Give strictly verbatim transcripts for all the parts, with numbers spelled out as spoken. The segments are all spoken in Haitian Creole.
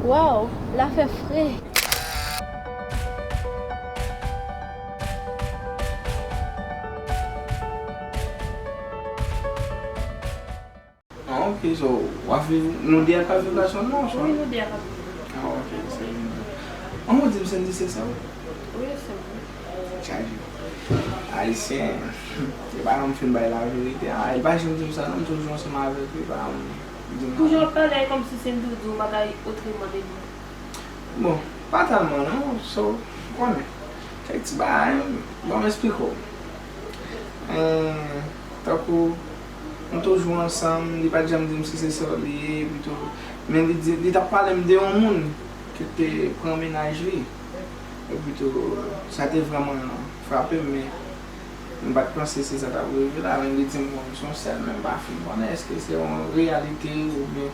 Waw, la fè fre. Ah, ok, so, w ap viv, nou de a k ap viv la sèlman, oswa? Wi, nou de a k ap viv. Ah, ok, se byen. An, ou di m se Sesèl? Wi, se mwen. Chaje. Ayisyen, e pa janm fin bay laverite. Ah, li pa janm di m sa, non, m toujou ansanm avèk li, pa janm di m sa. Toujou ap pale kòmsi se m toujou di w bagay otreman de li. Bon, pa tèlman non, so, ou konnen. Kèk ti bagay, ban m esplike w. Eh, tankou, nou toujou ansanm, li pa t janm di m si se sè li ye, epi tou, men li di, li t ap pale m de yon moun ki te pran mennaj li. Epi tou, sa te vrèman frape m, men m pa t panse se sa t ap rive la, men li di m, bon, se yon sè l, men m pa fin konnen èske se yon reyalite oubyen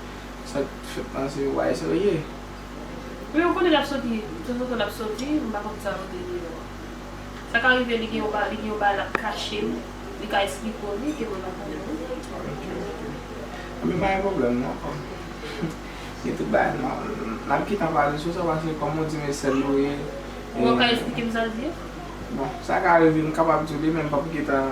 sa t fèt panse, w pa serye. Men ou konnen l ap soti, tanzantan l ap soti, m pa konn sa kote li ye. Sa ka rive li gen yon ba-, li gen yon bagay l ap kache m, li ka esplike w li, ke mwen pa konnen wi. Ok, ok. Anben, pa gen pwoblèm non. Gen tout bagay, non. N ap gentan pale sou sa, paske kòm ou di m se sè l ou ye. Bon, ou ka esplike m sa l di a? Bon, sa ka rive, m kapab di w li, men m p ap gentan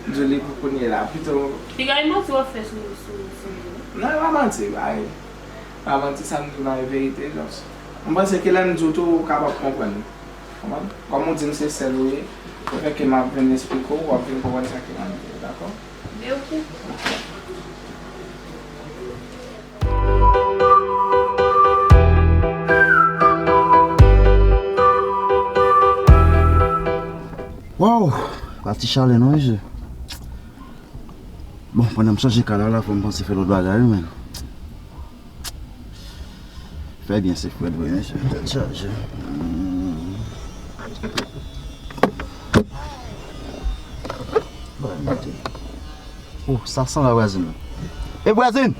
di w li pou kounye a la. Pito. Piga e manti w ap fè sou, sou, sou li. Non, e pa manti, bay. Pa manti, sa m di w la e verite, just. M panse ke lè m di w tou, ou kapab konprann. Konprann? Kòm ou di m se sè l ou ye, se fè ke m ap vin esplike w, w ap vin konprann sa ke m ap di w, dakò? Men ok. Waw! Pa ti chalè non, mesye. Bon, pandan m chanje kal la, la, fò m panse fè lòt bagay, wi, men. Fè byen, se frèt vre, mesye. Tèt chaje. Hmm. Bon, mete. Oh, sa sanble vwazin nan. E vwazin!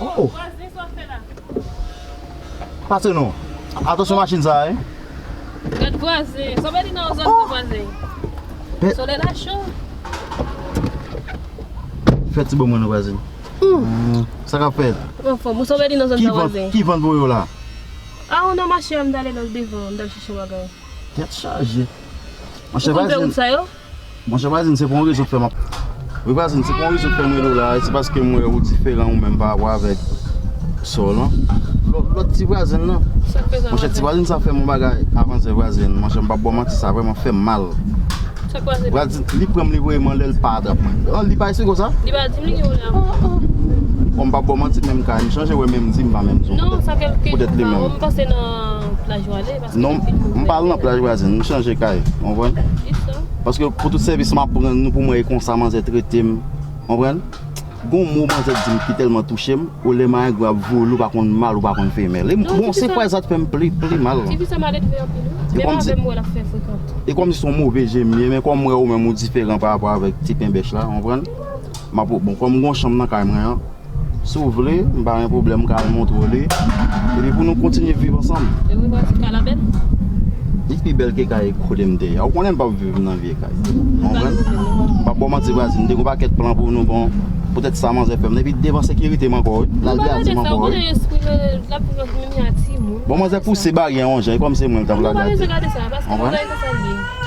Oh! Vwazin, sa w ap fè la? Pase non. Atansyon machin sa a, wi. Gad vwazin. Sa w vle di nan zòn nan vwazin? Pe- Solèy la cho. Fè ti bon mwen non vwazin. Hmm. Hmm, sa k ap fèt? Anfòm, ou sa w vle di nan zòn nan vwazin? Ki vant pou yo la? A, ou nan mache a, m t ale nan devan, m t al chèche yon bagay. Tèt chaje. Ou konn fè wout sa yo? Monchè vwazin, se pou yon rezon k fè m ap. Wi vwazin, se pou yon rezon k fè m rele w la, se paske m wè ou diferan ou menm pa rapò avèk sè w lan. Lòt, lòt ti vwazin nan. Monchè ti vwazin sa fè m yon bagay avanse vwazin. Monchè m p ap ba w manti, sa vrèman fè m mal. Vwazin, li pran m, li voye m anlè, l pa atrap mwen. An, li pa esplike w sa? Li pa di m li gen yon la. Bon, m p ap ba w manti, menm kay m chanje, wè menm di m pa menm di w. Non, sa kèlke jou pa, m panse nan plaj ou ale, paske non, m pa al nan plaj vwazin, m chanje kay, w konprann? Paske pou tout sèvis m ap rann nou pou mwen, e konsa manzè trete m, konprann? Gon mo manzè di m ki tèlman touche m, olè marengo ap voye, ou pa konn mal, ou pa konn femèl. E bon, se fwa sa t fè m pli, pli mal. Tifi sa maledve anpil wi. Menm avè m wè l ap fè frekant. E kòmsi se yon move je m ye, men kòm m wè ou menm ou diferan pa rapò avèk ti penbèch la, w konprann? M ap, bon, kòm gon chanm nan kay mwen an, si w vle, m pa gen pwoblèm, m ka al montre w li. Epi pou nou kontinye viv ansanm. E wi, vwazin kay la bèl. Li pi bèl ke kay kote m te ye a. Ou konnen m p ap viv nan vye kay. W konprann? M p ap ba w manti, vwazin. M te gen yon pakèt plan pou nou, bon, poutèt sa manzè fè m. Epi devan sekirite m ankò, wi. L al blaze m ankò, wi. Bon, manzè pouse baryè yon jan, e kòm se mwen l t ap la gade. W konprann?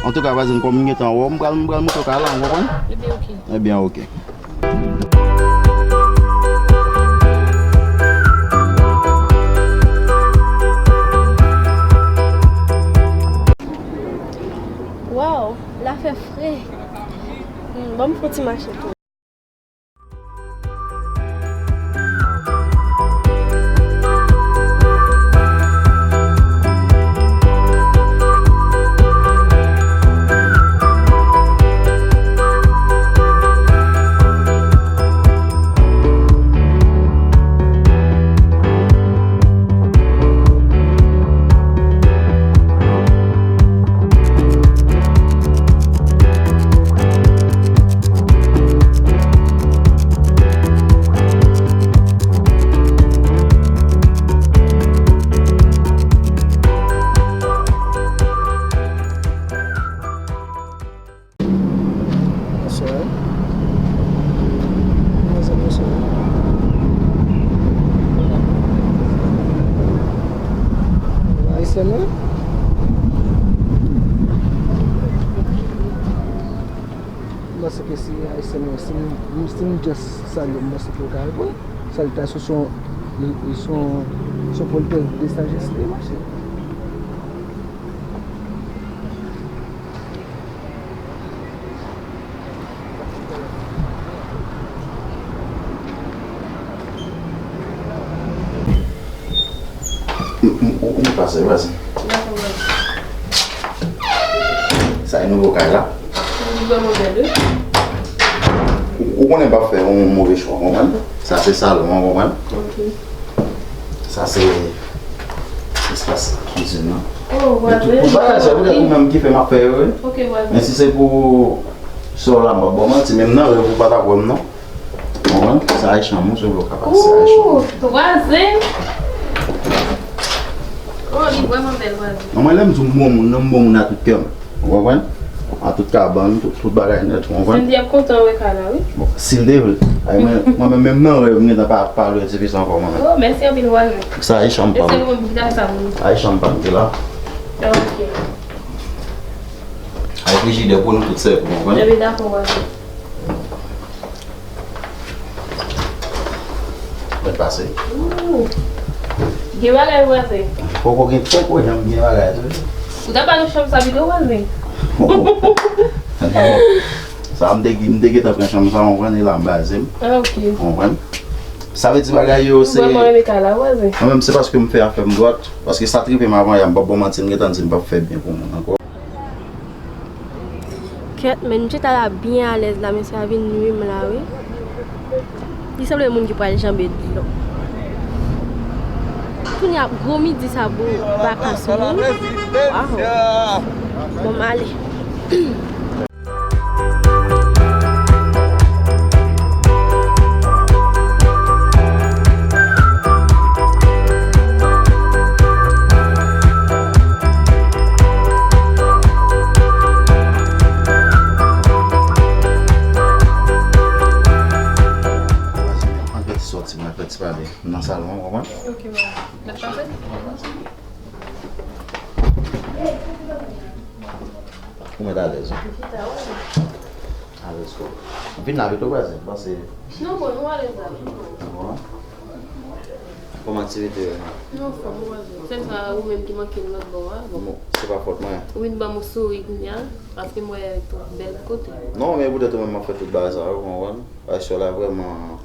Antouka, vwazin, kòm m gentan wè w, m pral, m pral montre w kay la, w konprann? Ebyen, oke. Ebyen, oke. Waw, la fè fre. Hmm, ban m fè ti mache tou. Tèlman. M panse ke si Ayisyen nou, si nou, si nou just salye, m panse ke yo ka reponn. Salitasyon se yon, se yon, se yon politès de sajès li ye, monchè. M, m, ou, ou pase, vwazen. Dakò, vwazen. Sa e nouvo kay la. Li vrèman bèl, wi. Ou, ou konnen m p ap fè yon move chwa, w konprann? Sa se salon an, w konprann? Ok. Sa se espas kizin nan. Oh, vwazen. Tout, tout bagay sa, poutèt ou menm ki fè m ap fè yo, wi. Ok, vwazen. Men si se pou sè w la, m p ap ba w manti, menm nan rèv ou pa t ap wè m, non. Konprann? Sa e chanm ou, si w vle w ka pase, sa e chanm ou. Ooh, vwazen. Oh, li vrèman bèl, vwazen. Non, mwen, lè m di w m bon moun, non, m bon moun a tout kè m. Ou konprann? A tout kabann, tout, tout bagay nèt, ou konprann? Cindy ap kontan wè kay la, wi. Bon, si l te vle. Ay, mwen, mwen menm, menm nan rèv, m gentan pa, pa lwe ti fi sa ankò, mwen menm. Oh, mèsi anpil, vwazen. Sa e chanm pa m. E se ou menm ki ta fè sa pou nou? Sa e chanm pa m ki la. Ah, ok. Ay, frijidè pou nou tout sèvi, ou konprann? Ebyen, dakò, vwazen. Mèt pase. Ooh. Gen bagay, vwazen. Poko gen, poko janm gen bagay tou. Ou ta ba nou chanm sa pito, vwazen? Sa, m te, m te gentan pran chanm sa, ou konprann, e la m baze m. Ah, ok. Ou konprann? Sa vle di bagay yo, se. M vrèman renmen kay la, vwazen. Mwen menm, se paske m fè afè m dwat. Paske sa t rive m avan yè, m p ap ba w manti, m gentan di m p ap fè byen pou moun ankò. Kèt, men misye ta la byen alèz la, men sa vin nwi m la, wi. Li sanble moun ki pral janbe dlo. Kounye a, gwo midi sa pou vakans moun. Waw. Bon, m ale. Ann fè ti sòti, ann fè ti pale nan salon an, ou konprann? Ok, mwen. Mèt pase? Ou mèt alèz, wi. Alèz, kò. Vin la pito, vwazen, pase. Non, bon, nou alèz la. Bon. Kòman aktivite yo? Non, fò, bon, vwazen. Sèl sa, ou menm ki manke m lòt bò a, bon. Bon, se pa fòt mwen. Ou vin ban m yon souri kounye a, paske m wè tout bèl kote. Non, men poutèt ou menm m ap fè tout bagay sa yo, ou konprann? Paske la vrèman.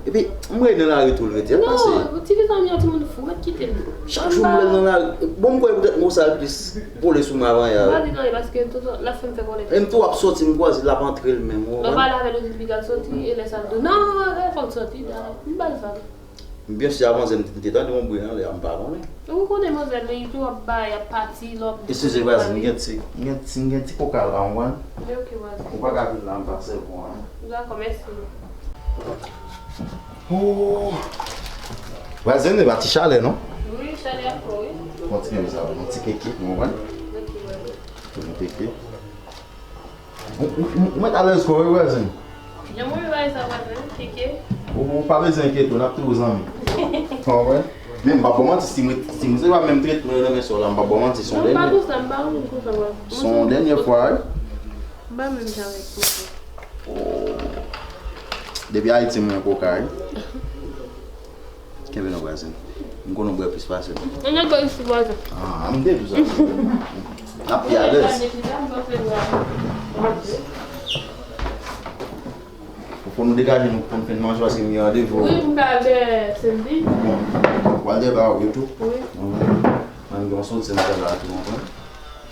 Epi, m wè nan lari tou l rete, l pase. Non, ti vizaj yon timoun fou, mèt kite l. Chak jou m wè l nan lari. Bon, m kwè poutèt m wè sa l plis kole sou mwen avan yè. M pa di nan li paske tout l ap fè m fè kòlèt. E m tou ap sòti, m kwaze l ap antre l menm, ou konprann? Lè w pale avè l, ou di l piga l sòti, e lè sa l di w, non, fò l sòti, m ba l sa. M byen si avan m te tande yon bri nan lè a, m pa konnen. Ou konnen manzè, men tou ap bay, ap pati, lè w ap. Eskize, vwazen, m gen ti, m gen ti, m gen ti koka la, ou konprann? Men ok, vwazen. Ou pa ka vin la, m pa sèvi w anyen. Dakò, mèsi. Oh! Vwazen, e pa ti chalè, non? Wi, chalè a fò, wi. Bon, ti men sa, yon ti keke, ou konprann? Ok, vwazen. Yon keke. Ou, ou, ou, ou mèt alèz kò w, wi, vwazen. Jan mwen wè bagay sa, vwazen, keke. Ou, ou pa bezwen enkyete w, n ap toujou zanmi. Ou konprann? Men m p ap ba w manti, si mwen, si mwen se pa menm tretman yo nan men sè w la, m p ap ba w manti, se yon dènye. Non, m pa konsa, m pa konn konsa, vwazen. Se yon dènye fwa, wi. M pa menm jan avèk konsa. Oh. Depi Ayiti, mwen koka, wi. Kenbe non, vwazen. M konnen w bwè plis pase m. Mwen nan bwè isi, vwazen. Ah, m te di w sa. N ap pi alèz. Fò nou degaje nou pou n fin manje paske m gen randevou. Wi, pou m ka al dèyè Cindy. Bon, w al dèyè ba ou tou? Wi. Mwen, m gen yon soti m fè la tou, w konprann?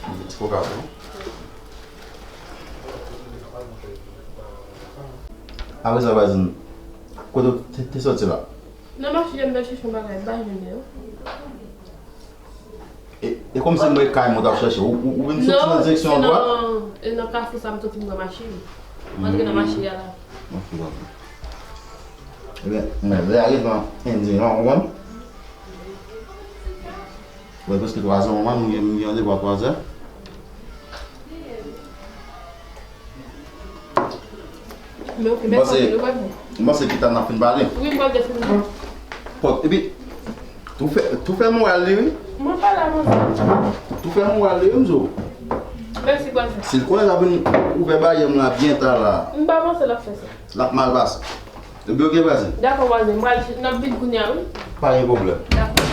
Yon ti koka tou. Apre sa, vwazen, kote w te, te soti la? Nan mache, m t al chèche yon bagay, m pa jwenn li, non. E, e kòmsi m wè kay mwen t ap chèche. Ou, ou, ou vin soti nan direksyon dwat? Non, se nan, e nan kafou sa m soti m pran machin. M antre nan mache a la. Ok, dakò. Ebyen, mwen, lè a rive an Endyen an, ou konprann? Wè, prèske twazè, ou konprann, m gen, m gen randevou a twazè. Men ok, mèsi anpil, ou pa vin? M panse pita n ap fin pale. Wi, m pral desann nan. Bon, epi, Tou fè, tou fè moral li, wi. Mwen pale avanse. Tou fè moral li, wi, m di w. Mèsi, vwazen. Si l konnen l ap vin ouvè baryè m la byen ta la. M pa panse l ap fè sa. L ap mal pase. Epi oke, vwazen. Dakò, vwazen. Mwen al, n ap vin kounye a, wi. Pa gen pwoblèm. Dakò.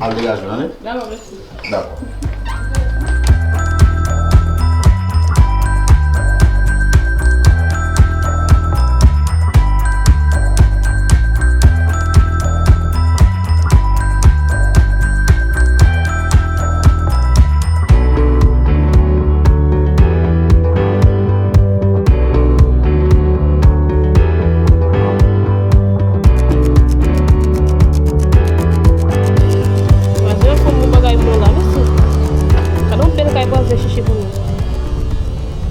Al degaje w, tande? Dakò, mèsi. Dakò. Vwazen an fè yon bon bagay pou nou la, mèsi. Gade yon bèl kay vwazen chèche pou nou.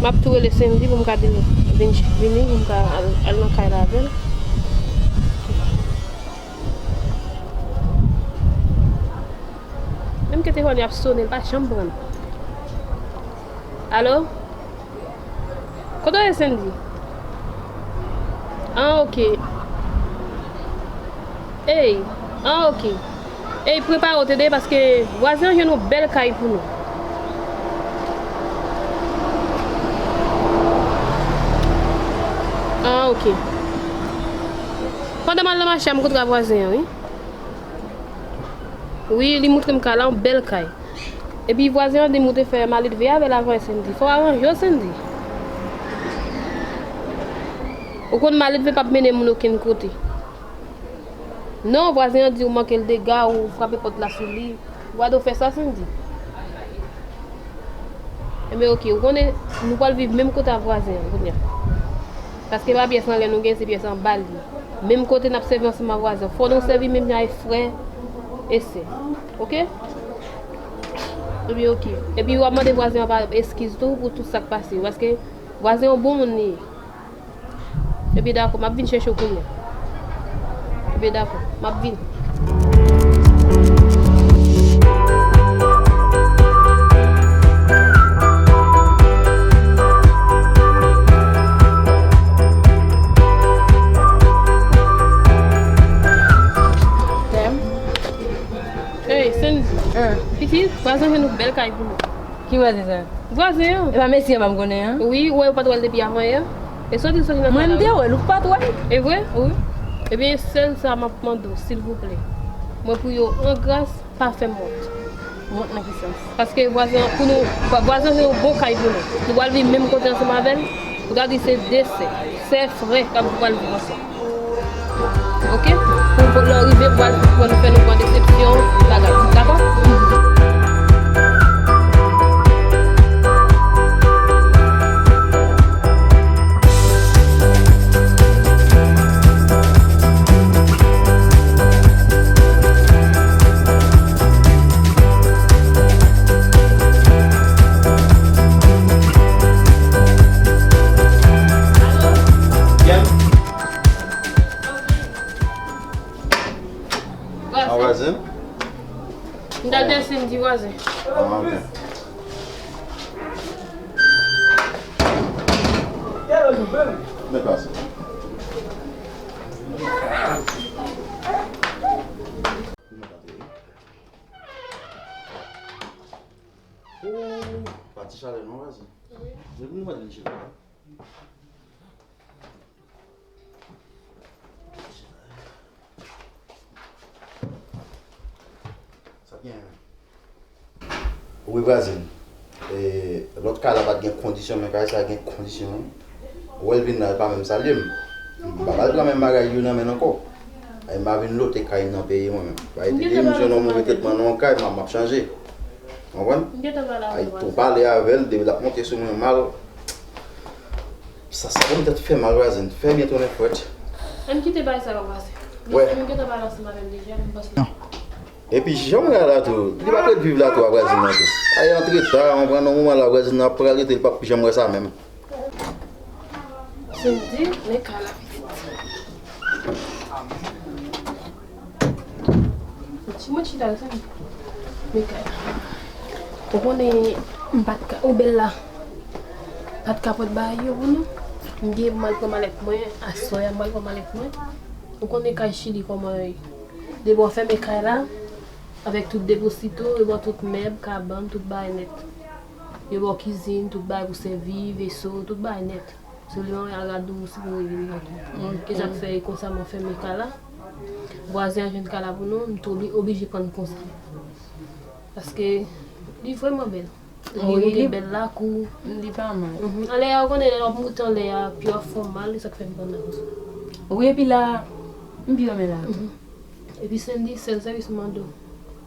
M ap tou rele Sendy pou m ka di l vin, vini, pou m ka al, al nan kay la avè l. Menm ke telefòn li ap sonnen, l pa janm pran l. Alo? Kote w ye, Sendy? Ah, oke. Ey, ah, oke. Ey, prepare w tande, paske vwazen an jwenn yon bèl kay pou nou. Ah, oke. Pandan m al nan mache a, m kontre a vwazen an, wi. Wi, li montre m kay la, yon bèl kay. Epi vwazen an di m ou te fè maledve avè l avan, Sendy. Fò w aranje w, Sendy. Ou konn maledve p ap mennen moun okenn kote. Non, vwazen an di ou manke l dega, ou frape pòt la sou li. Gade w fè sa, Sendy. Enben, oke, ou konnen, nou pral viv menm kote a vwazen an, kounye a. Paske pa pyès anlè nou gen, se pyès anba li. Menm kote n ap sèvi ansanm ak vwazen an. Fò nou sèvi menm jan avèk frè e sè. Oke? Enben, oke. Epi w ap mande vwazen an pa eskiz tou pou tout sa k pase. Paske vwazen an bon moun li ye. Ebyen dakò, m ap vin chèche w kounye a. Ebyen dakò, m ap vin. Tèm. Ey, Sendy. Pitit, vwazen jwenn yon bèl kay pou nou. Ki vwazen sa? Vwazen an. E pa mesye an pa m konnen an? Wi, ou wè yo pa t wè l depi avanyè. E soti, soti nan kay la. Mwen, m te wè l, ou pa t wè l? E vre? Wi. Ebyen, sèl sa m ap mande w, silvouplè. Mwen priye w an gras, pa fè m wont. Wont nan ki sans? Paske vwazen an, pou nou, vwa-, vwazen an se yon bon kay pou nou. Nou pral viv menm kote ansanm avè l. Ou ta di se de sè, sè frè k ap pral viv ansanm. Oke? Pou, pou lè w rive, pou al, pou nou fè nou pran desepsyon, bagay. Dakò? Vwazen. M t al dèyè Sendy, vwazen. Ah, ok. Men pase. Oh, pati chalè non, vwazen. Wi. Depi nou pa vin chita. Sa byen. Wi, vwazen. E, lòt kay la pa t gen kondisyon, men kay sa gen kondisyon, wi. Ou wè l vin la, l pa menm salye m. M pa ba l menm bagay yo nan men l ankò. Ay, m a vin lote kay nan peyi mwen menm. Bay te di m jwenn yon move tretman nan yon kay, m ap, m ap chanje. Ou konprann? Ay, tou pale avè l, depi l ap monte sou mwen mal. Sa, sa ban m tèt fè mal, vwazen. Fè byen tounen frèt. Ann kite bagay sa yo pase. Wè. Mesye, m gentan pale ansanm avè l deja, m panse. Non. Epi, jan m wè la tou, li pa t ret viv la tou, a vwazen nan tou. Ay, antre ta, m pran nan moman la, vwazen nan ap pral rete, li p ap janm wè sa menm. Sendy, men kay la pitit. Ti mwen chita la, Sendy. Men kay la. Ou konnen, m pa t ka, ou bèl la. Pa t ka pot bagay yo pou nou. M gen pou m al pran malèt mwen, aswè a m al pran malèt mwen. Ou konnen kay Chili kòman yo ye. Depi w fèmen kay la, avèk tout deposito, yo ba w tout mèb, kabann, tout bagay nèt. Yo ba w kizin, tout bagay pou sèvi, veso, tout bagay nèt. Sèlman, al gad ou si pou rele li ankò. E sa k fè, e konsa, mwen fèmen kay la. Vwazen an jwenn kay la pou nou, m tou obli-, oblije pran l konsa. Paske li vrèman bèl. Wi, li gen bèl lakou. Li pa mal. Mhm. Anlè a, ou konnen, lè w ap moute anlè a, pye w ap fè w mal, e sa k fè m pran nan konsa. Wi, epi la, m pi renmen la tou. Mhm. Epi Sandy, sèl sèvis m mande w,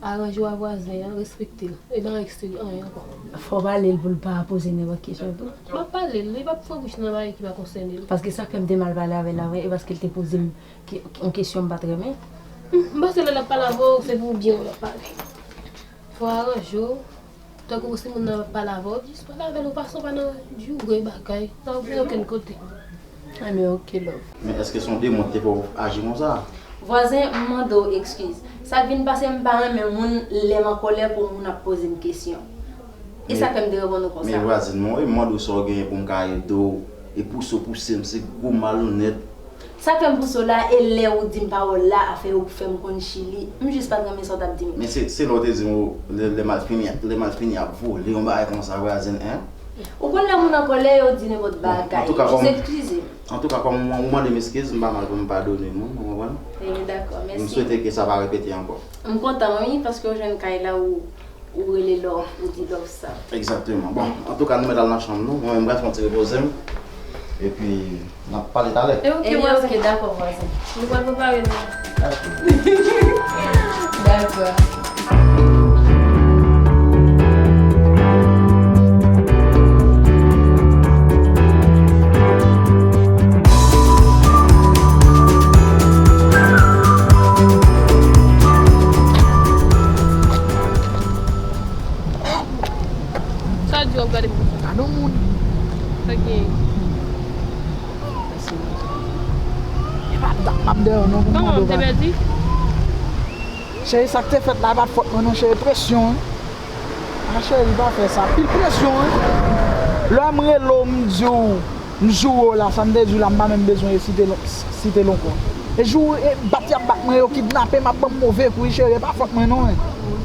aranje w a vwazen an, respekte l. E pa ekstere anyen ankò. Fò w pale l pou l pa poze nenpòt kesyon tou. M ap pale l, li p ap fè bouch nan bagay ki pa konsène l. Paske sa k fè m te mal pale avè l la, wi, e paske l te poze m ke-, yon kesyon m pa t renmen. Hmm, m panse lè l ap pale avè w, se pou byen w l ap pale. Fò w aranje w. Tankou si moun nan ap pale avè w, jis pale avè l yon fason, pa nan joure bagay. Sa pa pou okenn kote. Enben, ok, love. Men èske se yon demon ki te fè w aji konsa? Vwazen, m mande w ekskiz. Sa k vin pase, m pa renmen moun lè m an kòlè pou moun ap poze m kesyon. E sa k fè m te reponn ou konsa. Men vwazin mwen, wi, m mande w sa w genyen pou m ka ede w. E pouse w pouse m, se gwo malonèt. Sa k fè m pouse w la, e lè ou di m pawòl la, a fè ou fè m konn Chili. M jis pa t renmen sa w t ap di m. Men se, se lè w te di m, lè, lè m al fini, lè m al fini ap vole, yon bagay konsa, vwazin, en. Ou konn lè moun an kòlè, yo di nenpòt bagay. Bon, antouka, jis kòm, eskize m. Antouka, kòm ou, ou mande m eskiz, m pa mal pou m padone moun, ou konprann? E, dakò, mèsi. M swete ke sa pa repete ankò. M kontan, wi, paske w jwenn kay la, ou Ou rele love, ou di love sa. Egzakteman. Bon, antouka, nou mèt al nan chanm nou. Mwen menm, m pral fè yon ti repoze m. Epi, n ap pale talè. E ok, vwazen. Ebyen, ok, dakò, vwazen. Nou pral prepare nou. Dakò. Dakò. Sa di w ap gade m konsa? Gade yon moun. Sa gen? E pa dat m ap dèyè w non, pou m mande w bagay. Kòman m te pèdi? Cheri, sa k te fèt la, e pa t fòt mwen non, cheri, presyon, wi. A, cheri, pa fè sa. Pil presyon, wi. Lè m rele w, m di w, m joure w la, sa m te di w la, m pa menm bezwen site l, site l ankò. E jou, e bat y ap bat mwen, yo kidnape m, ap ban m move kou, wi, cheri, e pa fòt mwen non, wi.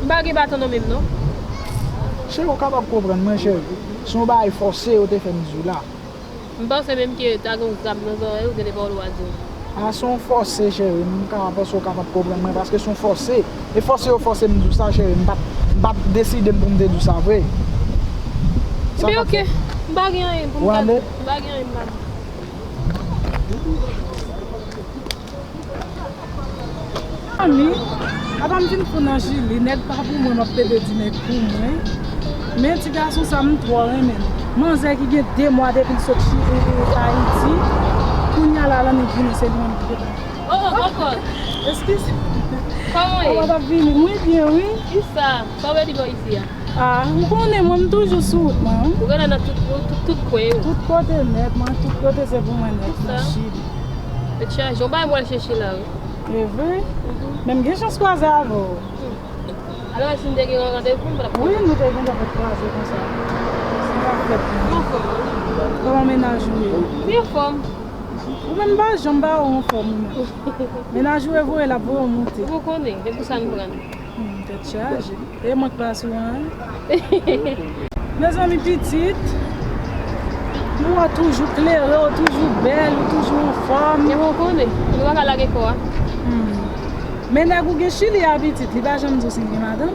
M pa gen baton nan men m, non. Cheri, ou kapab konprann mwen, cheri. Se yon bagay fòse yo te fè m di w la. M panse menm ke ta gen yon zam nan zòrèy ou, gen de pawòl ou a di m. A, se yon fòse, cheri. M ka panse w kapab konprann mwen, paske se yon fòse. E fòse yo fòse m di w sa, cheri. M pa t, m pa t deside m pou m te di w sa vre. Ebyen, ok. M pa gen anyen pou m ka di. M pa gen anyen m pa di. Zanmi, apa m vin fou nan Chili, nèg pa pou mwen, m ap pede di nèg pou mwen. Men ti gason sa, m twò renmen l. Manzè ki gen de mwa depi l sot Chi-, e, e, Ayiti, kounye a la, l annik vini, se li menm ki te ba. Oh, oh, oh, oh. Eskize. Kòman w ye? Kòman w t ap vini? Mwen byen, wi. Kisa? Sa w vle di bò isi a? Ah, ou konnen mwen, m toujou sou wout mwen, wi. Ou genlè nan tout, tout, tout kwen yo. Tout kote nèt, mwen, tout kote se pou mwen nèt nan Chili. Tèt chaje, yon bagay m pral chèche la, wi. E vre? Mhm. Men m gen chans kwaze avè w. Hmm. Alò, si m te gen yon randevou, m pa t ap... Wi, nou te gentan fèk kwaze konsa. Sa pa fèt pou mwen. Kòman mennaj ou ye? Li anfòm. Ou menm pa janm pa wè w anfòm ou menm. Mennaj ou e voye l ap voye w moute. Ou konnen, se pou sa n pran l. Hmm, tèt chaje. E mwen k pa sou an. Mezanmi pitit, nou wè toujou klere, ou toujou bèl, ou toujou anfòm. E mwen konnen, nou pa ka lage kò a. Hmm. Men nèg ou gen Chili a pitit, li pa janm di w si l gen madanm.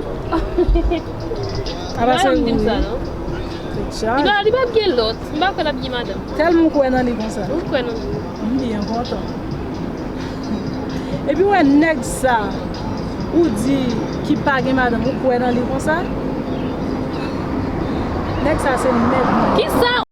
Apa se ou wi. Li pa, li p ap gen lòt. M pa kwè l ap gen madanm. Tèlman w kwè nan li konsa. M kwè nan li. M byen kontan. Epi w wè nèg sa, ou di ki pa gen madanm, ou kwè nan li konsa? Nèg sa se nèg mwen. Kisa?